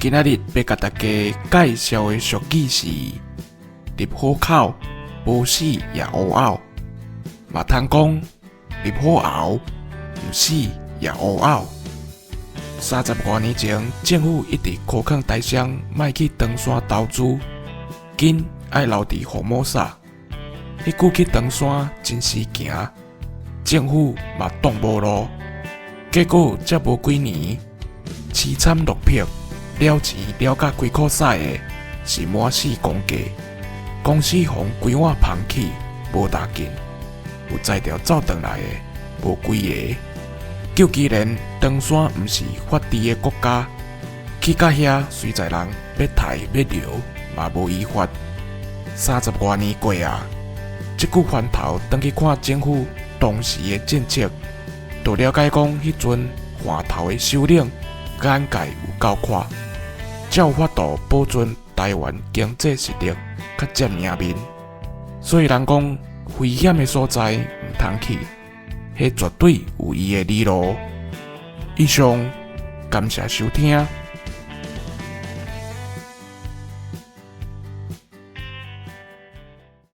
今仔日欲共大家介紹的俗語是：入虎口，無死也烏漚。嘛通講入虎喉，毋死也烏漚。三十外年前，政府一直呼勸台商莫去長山投資，緊愛留佇福摩薩。彼久去長山真時行，政府嘛擋無路，結果才無幾年，淒慘落魄，了錢了甲規褲屎的，是滿四公價，公司予規碗捧去，無值緊，有才調走轉來的，無幾個。究其然，長山毋是法治的國家，去到遐隨在人欲刣欲留嘛無依法。三十外年過啊，這久翻頭轉去看政府當時的政策，就了解講彼陣環頭的首領眼界有夠闊，才有法度保存台灣經濟實力較佔贏面。所以人講危險的所在毋通去，彼絕對有伊的理路。以上，感謝收聽。